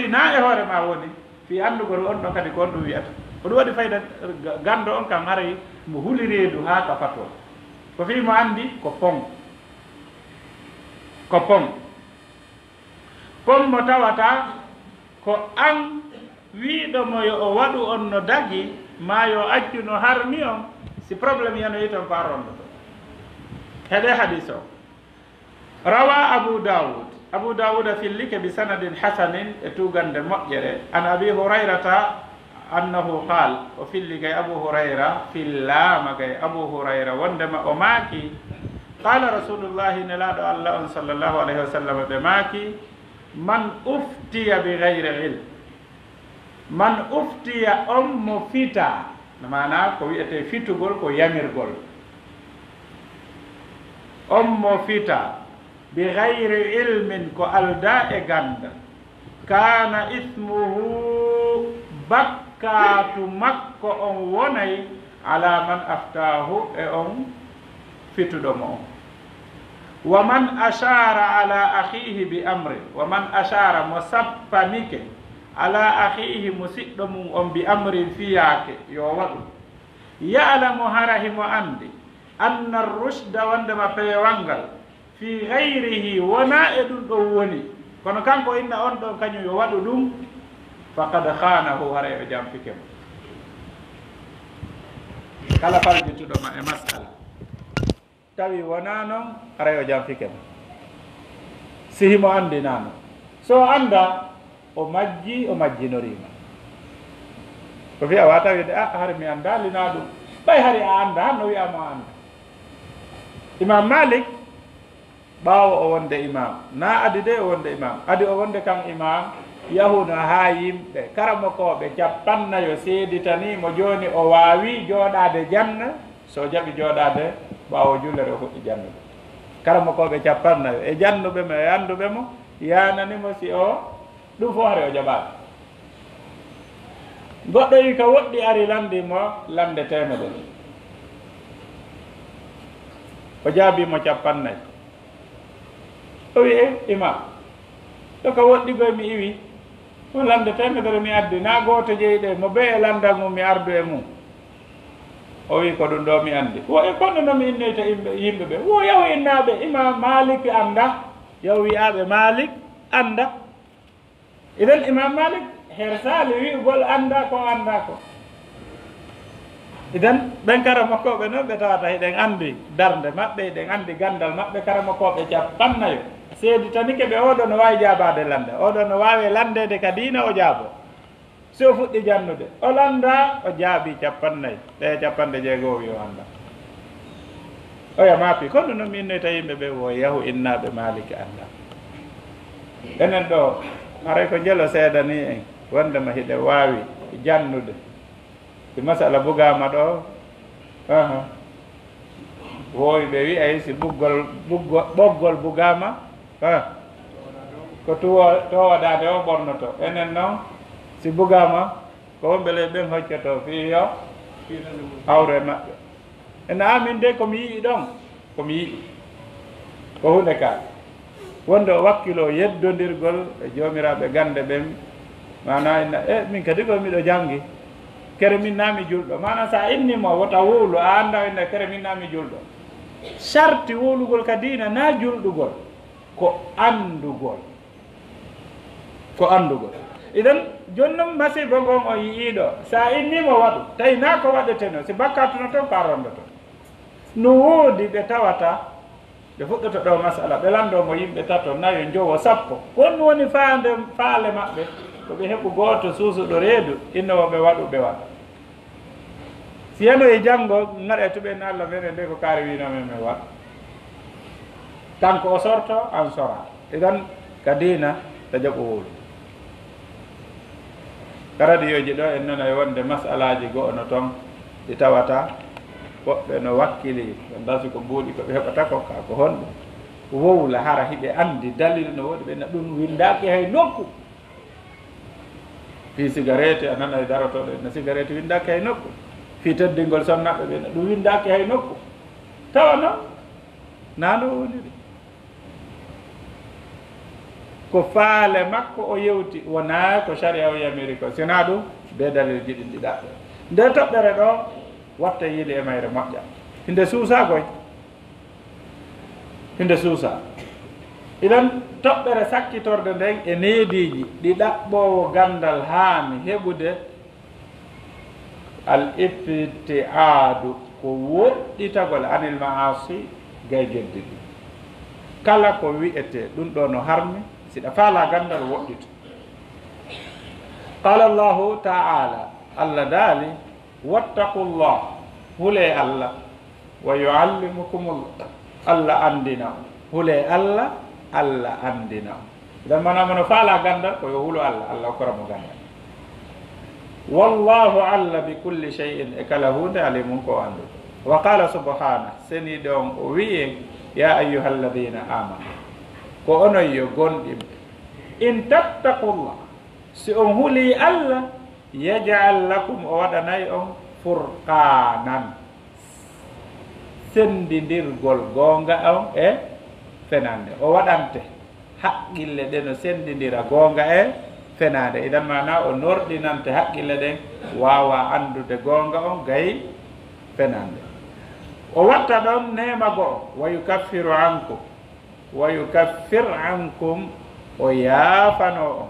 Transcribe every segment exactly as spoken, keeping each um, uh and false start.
Na e hoore ma woni, fii anndugol on ɗon kadi ko on ɗum wi'ata. Ko ɗum waɗi fayda, ga-, ganndo on kam haray mo huli reedu haa ka fatwa. Ko fii mo anndi ko pon. Ko pon. Pon mo tawata ko an wiiɗo mo yo o waɗu on no dagi, maa yo accu no harmi on, si problème yanoyi ton faa rondoto. Heɗe hadis o. Rawa Abu Dawud. Abu Dawuda fillike bi sanadin hasanin e tuugande moƴƴere. An Abi Hurayrata annahu qaal, o filli gay Abu Hurayra, fillaama gay Abu Hurayra, wondema o maaki, qaala Rasulullahi, Nelaaɗo Allah on, sallallahu alayhi wa sallam, ɓe maaki, man uftiya bi gayri ilm, man uftiya, on mo fita, maanaa ko wi'etee fitugol, ko yamirgol. On mo fita, bi gayri ilmin, ko aldaa e ganndal, kaana ismuhu, bakkaatu makko on wonay, ala man aftaahu, e on fituɗo mo on. Wa man ashaara ala akhiihi bi amrin, wa man ashaara, mo sappanike, ala akhiihi, musiɗɗo mum on, bi amrin, fiyaake, yo waɗu. Ya'lamu, hara himo anndi, anna rushda, wondema peewal ngal, fi gayrihi, wonaa e ɗum ɗon woni, kono kanko inna on ɗon kañum yo waɗu ɗum, faqad khaanahu, haray o janfike mo. Kala faljituɗo ma e mas'ala, tawi wonaa non, haray o janfike mo. Si himo anndi naa non. So o anndaa, o majji, o majjinoriima. Ko fii a waawataa wi'ude, "Ah, hari mi anndaa linaa ɗum." Ɓay hari a anndaa, no wi'aa mo a anndaa. Imaam Maalik, ɓaawo o wonde imaam, naa adi de o wonde imaam, adi o wonde kan imaam, yahuno haa yimɓe, karamokooɓe cappannayo seeditanii mo, jooni o waawii jooɗaade janna, so o jaɓi jooɗaade ɓaawo juulere o fuɗɗi jannude. Karamokooɓe cappannayo e jannuɓe mo e annduɓe mo yaanani mo si o Ɗum fof hari o jaɓaaka. Goɗɗo yi ka woɗɗi ari lanndi mo lannde teemedere. O jaabii mo cappannayi. O wi'i, "E, imaam, ɗo ka woɗɗi goy mi iwi. Ko lannde teemedere mi addi, naa gooto jeyi ɗe, mo bee e lanndal mum mi ardu e mum." O wi'i, "Ko ɗum ɗo mi anndi." Wo e kono no mi innoyta yimɓe, yimɓe ɓe. Wo yahu innaaɓe, Imaam Maalik annda. Yahu wi'aaɓe Maalik annda. Idan Imaam Maalik hersaali wi'ugol annda ko annda ko. Idan ɓen karamokooɓe noon ɓe tawata hiɗen anndi darnde maɓɓe, hiɗen anndi ganndal maɓɓe, karamokooɓe cappannayo. Seeditanike ɓe, oɗo no waawi jaabaade lannde, oɗo no waawi lanndeede ka diina o jaabo. Si o fuɗɗi jannude, o lannda, o jaabii cappannayi, ɓe capanɗe jeego o wi'i o annda. Oya maapi, kono no mi innoyta yimɓe ɓe, wo yahu innaaɓe Maaliki annda. Enen ɗo, haray ko njelo seedanii en, wondema hiɗe waawi jannude. Si masala bugaama ɗo, aha. Woowi ɓe wi'ay si ɓuggol, ɓuggo-, ɓoggol bugaama, ha, ko tuwo-, towadaade o ɓornoto. Enen noon, si bugaama, ko wonɓe ley ɓen hoccoto fii yo hawru e maɓɓe. Ena amin de ko mi yi'i ɗon, ko mi yi'i. Ko huunde ka. Wonde o wakkiloo yeddondirgol e joomiraaɓe gannde ɓen, maanaa inna, "E, min kadi ko miɗo janngi, kere min naa mi julɗo." Maanaa so a innii mo, wota wowlu, a anndaa inna, "Kere min naa mi julɗo." Sarti wowlugol ka diina naa julɗugol, ko anndugol. Ko anndugol. Idan, jooni non masiibo ngon o yi'iiɗo, so a innii mo waɗu, tawi naa ko waɗetenoo, si bakkaatu no toon, ko a ronndoto. No woodi ɓe tawata, ɓe fuɗɗoto ɗo masala, ɓe lanndoo mo yimɓe tato, nayo, njowo, sappo. Ko honɗum woni faande, faale maɓɓe? Ko ɓe heɓu gooto suusuɗo reedu, innoowo ɓe waɗu, ɓe waɗa. Si yanoyi janngo, ngaɗa e tuɓe, "Inna Allah, meɗen de ko kaari wiinoo men, men waɗa." Kanko o sorto, an sora. Idan, ka diina, ta jaɓu wowlu. Ka radiyooji ɗo, en nanay wonde masalaaji go'o no ton ɗi tawata woɓɓe no wakkili, ɓe mbasi ko mbuuɗi ko ɓe heɓata ko, ka ko honɗum? Wowla hara hiɓe anndi dalil no woodi, ɓe na ɗum winndaaki hay nokku. Fii sigareeti, a nanay darotooɗo na sigareeti winndaaki hay nokku. Fii teddingol sonnaaɓe ɓe na ɗum winndaaki hay nokku. Tawa non, naa no woniri. Ko faale makko o yewti, wonaa ko sariya o yamiri ko. Si wonaa ɗum, bee dalilji ɗin ɗi ɗaɓɓe. Nde toɓɓere ɗo, watta yiili e mayre moƴƴa. Hinde suusaa koy. Hinde suusaa. Idan toɓɓere sakkitorde nden e neediiji ɗi ɗaɓɓoowo ganndal haani heɓude, al ibtiaadu ko woɗɗitagol anil maasi gay geddi ɗi. Kala ko wi'etee ɗum ɗo no harmi, si ɗa faalaa ganndal woɗɗito. Qala Allahu ta'ala, Allah daali, wattaqullah, hulee Allah, wa yuallimukumullah, Allah anndina on. Hulee Allah, Allah anndina on. Idan mana mo no faalaa ganndal ko yo hulo Allah, Allah okkora mo ganndal. Wallahu, Allah, bi kulli shay'in, e kala huunde, alimun, ko annduɗo. Wa qala subhana, seniiɗo on o wi'i, ya ayyuhalladhina amanu, ko onon yo gomɗimɓe, in tattaqullah, si on hulii Allah, yaj'al lakum, o waɗanay on furqanan, senndindirgol goonga on e fenaande. O waɗante haqqille ɗe no senndindira goonga e fenaande. Idan mana o norɗinante haqqille ɗen, waawa anndude goonga on gay fenaande. O watta ɗon neema go'o, wa yukaffiru ankum, wa yukaffir ankum, o yaafano on.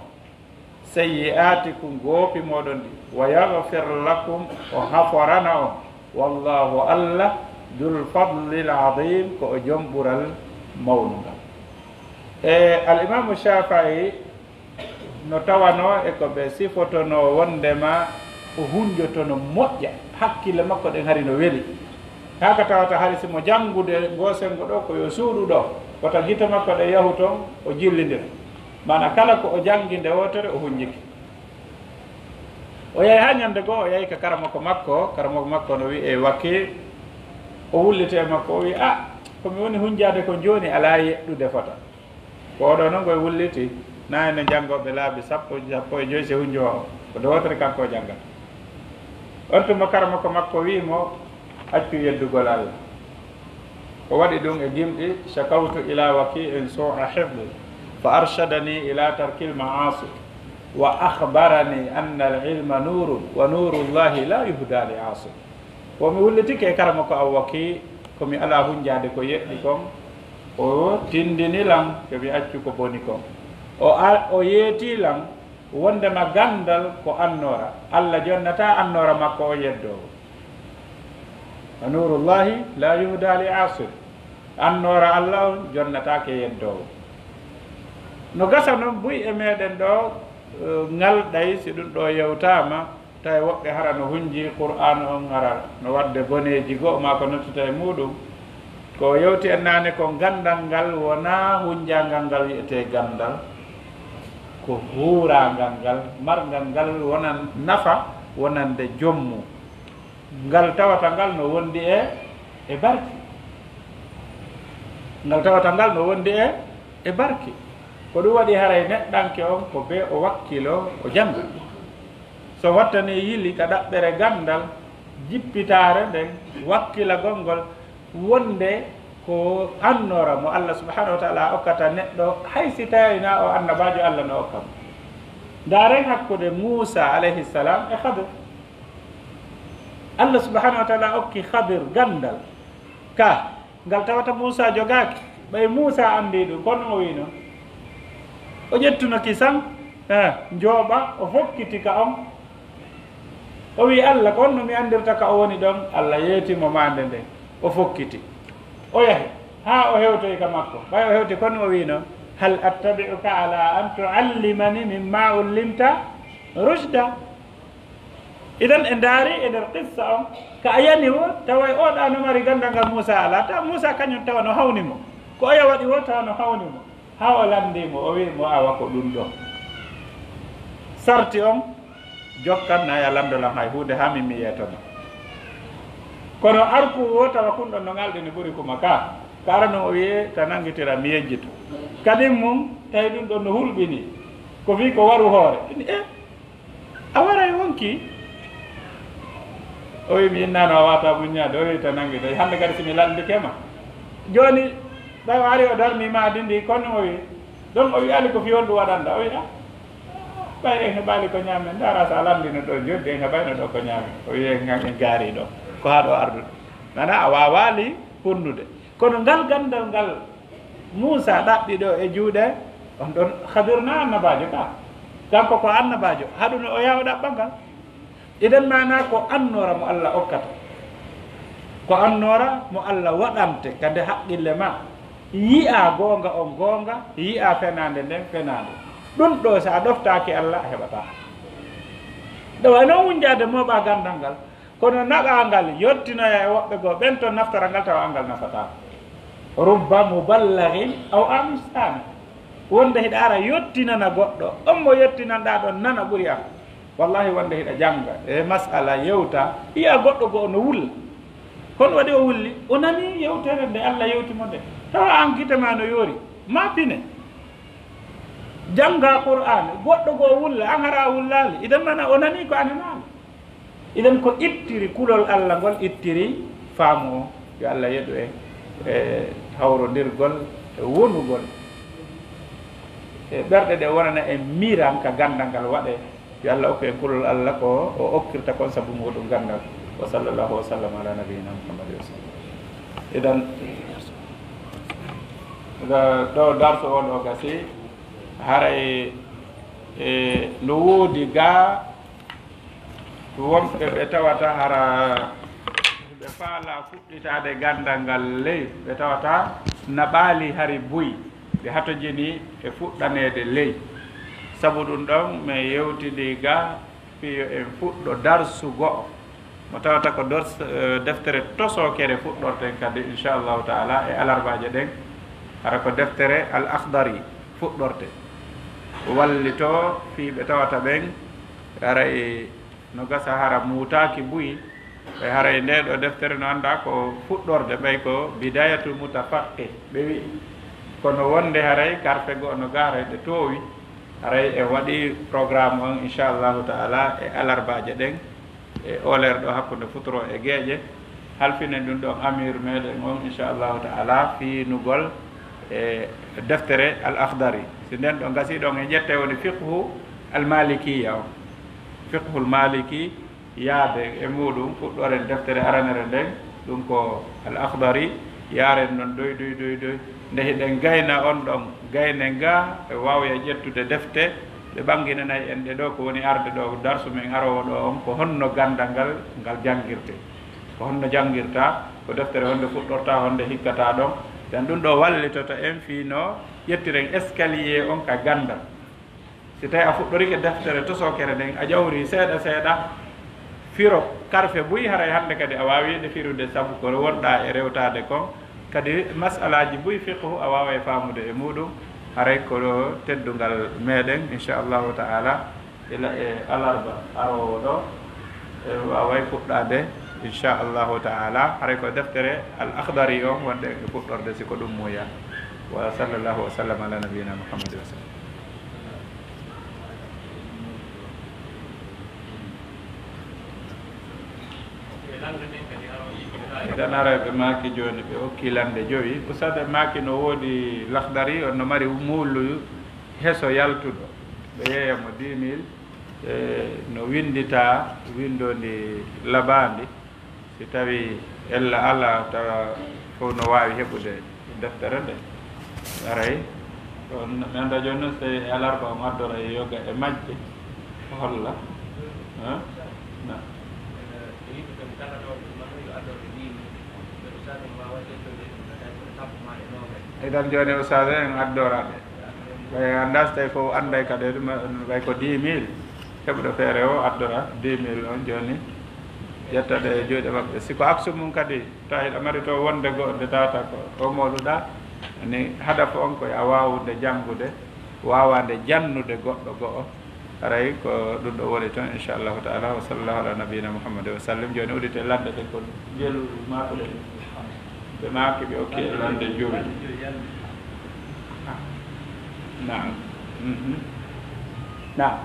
Sayyi'aatikum, goopi mooɗon ɗi, wa yaghfir lakum, o haforana on. Wallahu, Allah, dul fadlil azim, ko o jom ɓural mawnungal. E Al Imaamu Shaafi'i no tawanoo e ko ɓe sifotonoo wonndema o hunjotono moƴƴa, hakkille makko ɗen hari no weli. Haa ka tawata hari si mo janngude ngoo senngo ɗoo ko yo suuɗu ɗoo, wota gite makko ɗe yahu ton, o jillindira. Maana kala ko o janngi nde wootere o hunjiki. O yahi haa ñannde goo, o yahi ka karamoko makko, karamoko makko no wi'ee Waki, o wulliti e makko, o wi'i, "Ah, ko mi woni hunjaade ko jooni alaa yeɗɗude fota." Ko oɗo non koye wulliti, na ene janngooɓe laabi sappo, sappo e joy si hunjoo, ko nde wootere kanko o janngata. On tuma karamoko makko wi'i mo, "Accu yeddugol Allah." O waɗi ɗum e gimɗi, "Shakawtu ila waki'in su'a hifdi, fa arshadani ila tarkil ma'asi, wa akhbarani anna al ilma nurun, wa nurullahi la yuhda li asi." Ko mi wullitike e karamoko an Waki, ko mi alaa hunjaade ko yeɗɗi kon, o tindini lan ko mi accu ko boni kon. O a-, o yeeti lan wondema ganndal ko annoora. Allah jonnataa annoora makko o yeddoowo. Wa nurullahi la yuhda li asin. Annoora Allah on jonnataake yeddoowo. No gasa non buy e meɗen ɗo, eh, ngal ɗay si ɗum ɗo yewtaama, tawi woɓɓe hara no hunji Qur'aanu on, hara no waɗde boneeji goo maa ko nottata e muuɗum. Ko yewti en naane ko ganndal ngal wonaa hunjaangal ngal wi'etee ganndal, ko huuraangal ngal, margal ngal wonan nafa wonande joom mum. Ngal tawata ngal no wondi e, e barki. Ngal tawata ngal no wondi e, e barki. Ko ɗum waɗi haray neɗɗanke on ko bee o wakkilo, o jannga. So wattani yili ka ɗaɓɓere ganndal, jippitaare nden, wakkilagol ngol, wonde ko annoora mo Allah subhanahu wa ta'ala okkata neɗɗo, hay si tawii na o annabaajo Allah no okka mo. Ndaaren hakkunde Muusa alayhi salam e Khadir. Allah subhanahu wa ta'ala okki Khadir ganndal ka ngal tawata Muusa jogaaki. Ɓay Muusa anndi ɗum, kono o wiino, o ƴettuno kisan, eh, njooɓa, o fokkiti ka on. O wi Allah, "Ko honno mi anndirta ka o woni ɗon?" Allah yeeti mo maande nden, o fokkiti. O yahi, haa o hewtoyi ka makko. Ɓay o hewti, kono o wiino, "Hal attabi'uka ala an tu'allimani mimma ullimta rushda?" Idan, e ndaari e nder qissa on, ka a yani wo, tawa e oɗa no mari ganndal ngal Muusa alaa. Tawa Muusa kañum tawa no hawni mo. Ko oya waɗi wo, tawa no hawni mo. Haa o lanndii mo, o wi'i mo, "Awa ko ɗum ɗo. Sarti on, jokkan, na ya lanndo lan hay huunde haa min mi yeetoma." Kono arku wo, tawa kun ɗon no ngalɗini ɓuri kuma ka. Ka ara non o wi'e, "Ta nanngitira, mi yejjito." Kadin mum, tawi ɗum ɗon no hulɓini. Ko fii ko waru hoore. Ini, eh, A waray wonki? O wi, "Mi innaano a wata muññaade." O wi, "Ta nangi tawi hannde kadi si mi lanndike ma." Jooni, ɓay o ari o darni maadi ndi, kono o wi, Ɗon o wiyaali ko fii honɗum waɗanɗaa. O wiya, "Ɓay en heɓaali ko nyaamen, ndaara so a lanndino ɗoo joddi, en heɓayno ɗoo ko nyaamen." O wiya, "En, en gaari ɗoo, ko haa ɗoo arduɗo." Nana, a waawaali hunnude. Kono ngal ganndal ngal Muusaa ɗaɓɓi ɗoo e juuɗe on ɗon Hadir na annabaajo ka. Kanko ko annabaajo, haɗuno o yaha o ɗaɓɓa ngal. Idan maanaa ko annoora mo Allah okkata. Ko annoora mo Allah waɗante ka nde haqqille ma. Yi'a goonga on goonga, yi'a fenaande nden fenaande. Ɗum ɗoo, so a ɗoftaaki Allah, a heɓataa. Ɗo wano wunjaade mooɓa ganndal ngal, kono naɓaa ngal yottinoya e woɓɓe goo, ɓen ton naftora ngal, tawa angal nafataa. Rubba muballighin aw amin sami. Wonde hiɗa ara yottinana goɗɗo, on mo yottinanɗaa ɗon nana ɓuri an. Wallahi, wonde hiɗa jannga e masala yewta, yi'a goɗɗo goo no wulla. Kono waɗi o wulli, o nani yewtere nde Allah yewti mo nde. Tawa an gite ma no yoori, ma pine. Jannga Qur'an, goɗɗo goo wulla, an hara a wullaali. Idan maanaa o nani ko a nanaali. Idan ko ittiri kulol Allah ngol, ittiri faamu o. Yo Allah yeɗu en e hawrondirgol e wonugol e ɓerɗe ɗe wonana en miran ka ganndal ngal waɗee. Yo Allah okku en kulol Allah ko o okkirta kon sabu muɗum ganndal. Wa sallallahu wa sallam ala nabiyyina Muhammadin wa sallam. Idan, ɗo darsu o ɗo gasi, haray, e, no woodi ga wonɓe ɓe tawata hara ɓe faala fuɗɗitaade ganndal ngal ley, ɓe tawata naɓaali hari buy, ɓe hatojini e fuɗɗaneede ley. Sabu ɗum ɗon, min yewtidi ga fii yo en fuɗɗo darsu go'o, mo tawata ko dors-, eh, deftere tosookere fuɗɗorten kadi, inchallahu taala, e alarbaaje ɗen, hara ko deftere Al Akhdari fuɗɗorte. Wallitoo fii ɓe tawata ɓen, haray no gasa hara muutaaki buy, e haray ndee ɗoo deftere no anndaa ko fuɗɗorde, ɓay ko Bidayatul Mutafaqqih ɓe wi'i. Kono wonde haray karfe go'o no ga, haray ɗe toowi, haray en waɗi programme on, inchallahu taala, e alarbaaje ɗen, e ooleere ɗoo hakkunde futuro e geeƴe. Halfinen ɗum ɗon amir meɗen on, inchallahu taala, fiinugol e deftere Al Akhdari. Si nden ɗon gasi ɗon, e ƴette woni fiqhu al malikiya on. Fiqhul maliki, yaade e muɗum, fuɗɗoren deftere aranere nden, ɗum ko Al Akhdari, yaaren ɗon doy, doy, doy, doy. Nde hiɗen gayna on ɗon gayne nga, e wawya ƴettude defte, ɓe ɓanginanay en ɗe ɗo ko woni arde ɗo, darsu men aroowo ɗo on, ko honno ganndal ngal, ngal janngirte. Ko honno janngirta, ko deftere honde fuɗɗorta, honde hikkata ɗon. Dan ɗum ɗo wallitoto en fii no ƴettiren escalier on ka ganndal. Si tawi a fuɗɗorike deftere tosookere nden, a ƴawri seeɗa seeɗa, firo karfe buy, haray hannde kadi a waawi nde firude, sabu ko wonɗa e rewtaade kon. Kadi masalaaji buy fiqhu a waaway faamude e muɗum, haray ko ɗo teddungal meɗen, inchallahu taala, ila e alarba aroowo ɗo, e waaway fuɗɗaade, inchallahu taala, haray ko deftere Al Akhdari on wonɗen e fuɗɗorde, si ko ɗum muuya. Wa sallallahu wa sallam ala nabiyina Muhammadin wa sallam. Idan haray ɓe maaki jooni, ɓe okki lannde jowi. Ustad ɓe maaki no woodi Lakhdari, on no mari muulu heso yaltuɗo. Ɓe yeeya mo dix mille, e, no winndita winndoondi labaandi. Si tawi ella alaa, tawa fof no waawi heɓude deftere nde, aray on. Men da jooni noon, so tawi e alarba on addoray yoga e majje, ko holla? Hein? Na. Idan jooni ustaas en addora ɓe. Ɓay anndaa so tawi fof annday kadi, ɓay ko dix mille, heɓuɗo feere o addora dix mille on, jooni ƴetta ɗe e juuɗe maɓɓe. Si ko aksu mum kadi, tawi hiɗa mari to wonde goo nde tawata ko o mooluɗa, ni hadafu on ko yo a waawude janngude, waawande jannude goɗɗo goo. Haray ko ɗum ɗo woni toon, inchallahu taala. Wa sallallahu ala nabiyina Muhammadin wa sallim. Jooni udite lande ɗe ko jelu maɓɓe ɗe. Ɓe maaki ɓe okki e lande jowi. Naam. Mhm. Naam.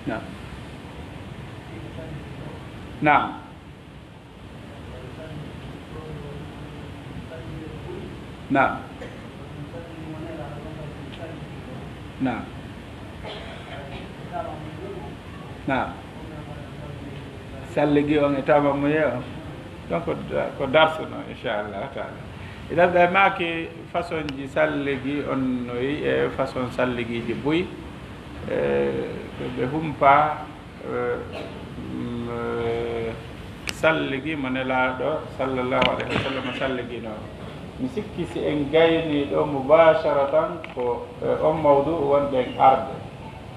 Naam. Naam. Naam. Naam. Naam. Salligi on e tamamuye on. Donc, ko, ko darsu no, inchallah taala. Idan ɓe maaki façon ji salligi on no yi e façon salligiiji buy. E, ɓe, ɓe humpa, e, mm, e, salligi mo Nelaaɗo sallallahu alayhi wa sallam salligino. Mi sikki si en gayni ɗo mubasharatan ko, e, on mawdu wonɗen arde.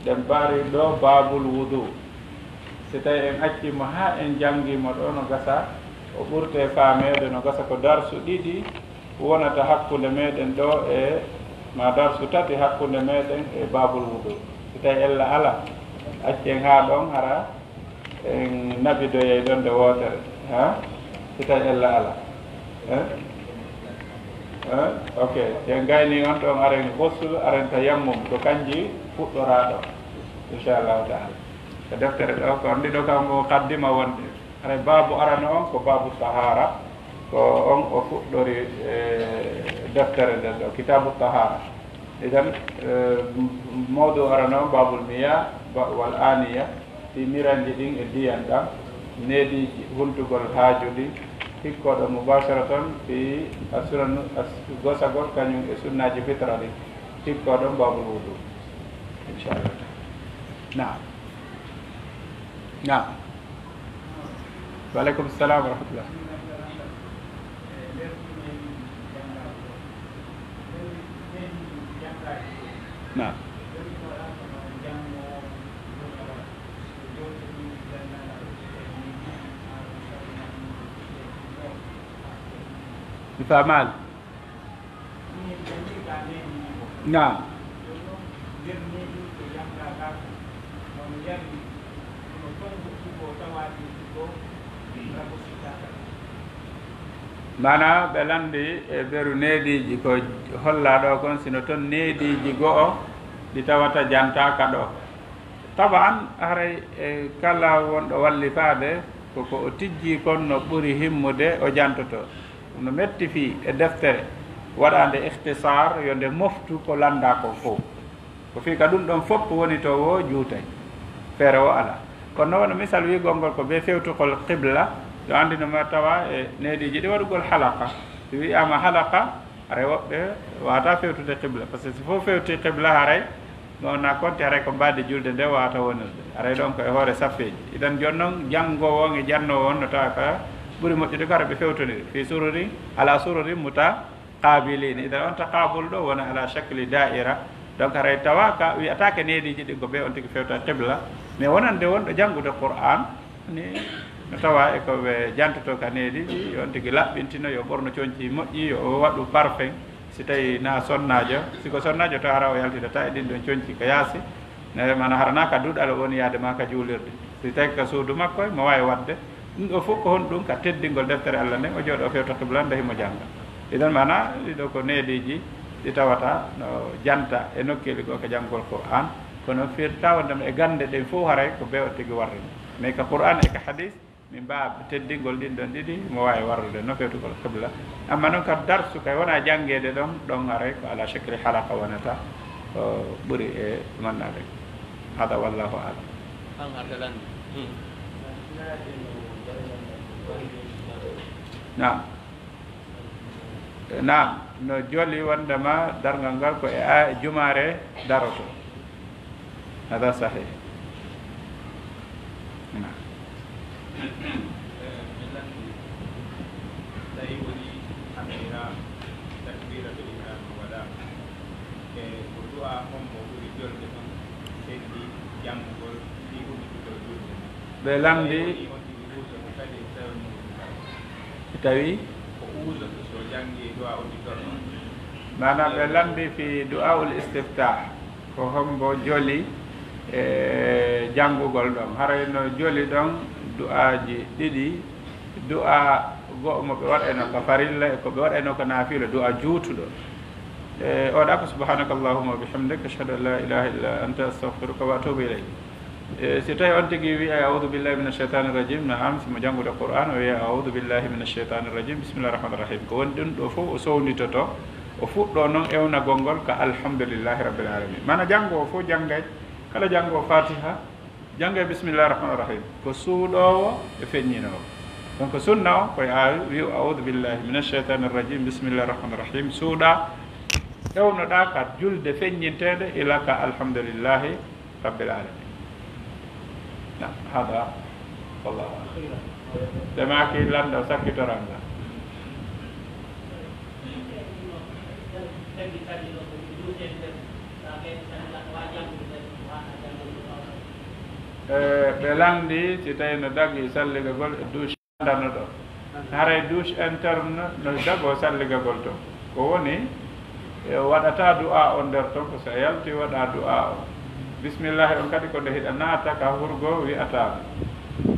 Ɗen mbaari ɗo babul wudu. Si tawi en acci mo haa en janngi mo ɗo no gasa, o ɓurte faameede no gasa ko darsu ɗiɗi wonata hakkunde meɗen ɗo e ma darsu tati hakkunde meɗen e babul wudu. Si tawi ella ala, accen haa ɗon hara en nabidoyay ɗon nde wootere. Ha? Si tawi ella ala. Eh? Eh? Ok. En gayni on ɗon aren ghusl, aren tayammum, ko kanji fuɗɗoraa ɗo. Inchallahu taala. E deftere ɗo, ko anndi ɗo kam muqaddima wonde. Haray baabu arano on ko baabu tahara, ko on o fuɗɗori, e, deftere nden ɗo, kitabu tahara. Idan, e, m-, mawdu arano on babul miya, ba-, wal aniya, fi miranji ɗin e diyan ɗan, neediji huntugol haaju ɗin, hikkoɗo mubasharatan fi asunanu as-, gosagol kañum e sunnaji fitra ɗin, hikkoɗo babul wudu. Inchallah. Naam. Naam. Wa aleykum salam wa rahmatullah. Naam. Mi faamaali. Naam. Maanaa ɓe lanndi e beru neediiji ko hollaa ɗo kon, sino toon neediiji go'o ɗi tawata jantaaka ɗo. Taban, haray, e, kala wonɗo wallifaade, ko ko o tijjii kon no ɓuri himmude o jantoto. Ɗum no metti fii e deftere waɗaande ikhtisaar, yo nde moftu ko lanndaa kon fof. Ko fii ka ɗum ɗon fof woni to wo juutay. Feere wo alaa. Kono no wano misal wi'gol ngol ko bee fewtugol qibla, yo anndi no ma tawa e neediiji ɗi waɗugol halaqa. Si wi'aama halaqa, haray woɓɓe waawata fewtude qibla. Par ce que si fof fewti qibla, haray no wona konti, haray ko mbaadi julde nde waawata wonirde. Haray ɗon ko e hoore saffeeji. Idan jooni non, janngoowo on e jannoowo on no tawa ka ɓuri moƴƴude ko haray ɓe fewtondiri. Fii sururi, ala sururi muta qaabiliina. Idan on taqaabul ɗo wona ala shakli daa'ira. Donc haray tawa ka wi'ataake neediiji ɗin ko bee on tigi fewta qibla. Mais wonande wonɗo janngude Qur'aan, ni no tawa e ko ɓe jantoto ka neediiji, yo on tigi laɓɓintino, yo ɓorno coñci moƴƴi, yo o waɗu parfum. Si tawi na sonnaajo, si ko sonnaajo tawa hara o yaltidata e ɗin ɗon coñci ka yaasi. Ne, maanaa hara na ka duɗal o woni yaade ma ka juulirde. Si tawi ka suudu makko, mo waawi waɗde. Ɗum ɗo fof ko honɗum? Ka teddingol deftere Allah nden, o jooɗo o fewta qibla nde himo jannga. Idan maanaa, ɗi ɗo ko neediiji ɗi tawata no janta e nokkeeli goo ka janngugol Qur'aan. Kono firta wonde e gannde ɗen fof haray ko bee o tigi warri. Mais ka Qur'aan e ka hadis, min mbaawa teddingol ɗin ɗon ɗiɗi, mo waawi warrude no fewtugol qibla. Amma noon ka darsu kay wona janngeede ɗon, ɗon haray ko ala shakli halaqa wonata, o ɓuri e mannaade. Hada wallahu a'lam. An harde lanndi. Hmm. Naam. Naam, no joli wondema darngal ngal ko e a-, jumaare daroto. Hada sahih. Naam. Tawi woni haɓɓira takbiratul ihram wala. E ko du'a hombo ɓuri jolde ɗon, seydi janngugol fii udditugol julde. Ɓe lanndi. Tawi woni on tigi huusoto kadi e tawi mo ɗum kala. Tawi? Ko huusoto so janngi du'a udditol ɗon. Maanaam ɓe lanndi fii du'aul istiftah, ko hombo joli e janngugol ɗon. Haray no joli ɗon du'aaji ɗiɗi, du'a go'o mo ɓe waɗayno ka farilla e ko ɓe waɗayno ka naafila, du'a juutuɗo. E, o waɗa ko, "Subhanaka Allahumma wa bihamdik, ashhadu an la ilaha illa anta, astaghfiruka wa atubu ilayk." E, si tawi on tigi wi'ay, "A'udhu billahi minash shaitanir rajim," na'am, si mo janngude Qur'an, o wi'a, "A'udhu billahi minash shaitanir rajim, bismillahir rahmanir rahim." Ko woni ɗum ɗo fof o sownitoto, O fuɗɗo noon ewnagol ngol ka alhamdulillahi rabbil alamin. Mana janngo o fof janngay, kala janngo o fatiha, janngay bismillahi rahmani rahim. Ko suuɗoowo e feññinoowo. Donc sunna o ko a wi'u a'udhu billahi minash shaytanir rajim, bismillahi rahmani rahim, suuɗa, ewnoɗa ka julde feññinteende ila ka alhamdulillahi rabbil alamin. Naam, hada, wallahu a'lam. Ɓe maaki landa sakkitoral ngal. E, ɓe lanndi si tawi no dagi salligagol e douche. Ndarno ɗo. Haray douche interne no dago salligagol ton. Ko woni, e, waɗata du'a on nder ton, ko so yalti waɗa du'a on. Bismillahi on kadi ko nde hiɗa naata ka hurgo wi'ata.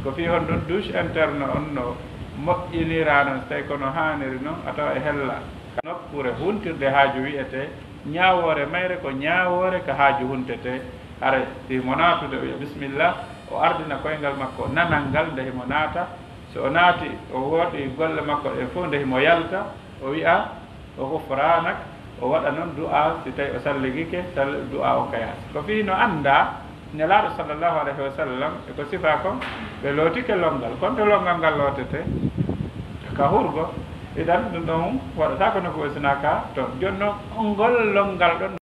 Ko fii honɗun? Douche interne on no moƴƴiniraa non, so tawi kono haaniri non, a tawa e hella. Ka nokkuure huntirde haaju wi'ete, ñaawoore mayre ko ñaawoore ka haaju huntete. Haray si himo naatude o wi'a bismillah, o ardina koyngal makko nanal ngal nde himo naata. So o naati, o waɗi golle makko ɗen fof, nde himo yalta, o wi'a, o ghufranak, o waɗa noon du'a, si tawi o salligike, sal-, du'a on ka yaasi. Ko fii no annda, Nelaaɗo sallallahu alayhi wa sallam, e ko sifa kon, ɓe lootike lonngal. Kono to lonngal ngal lootete, ka hurgo, idan ɗum ɗon waɗata kono ko wesna ka toon. Jooni noon, ngol lonngal ɗon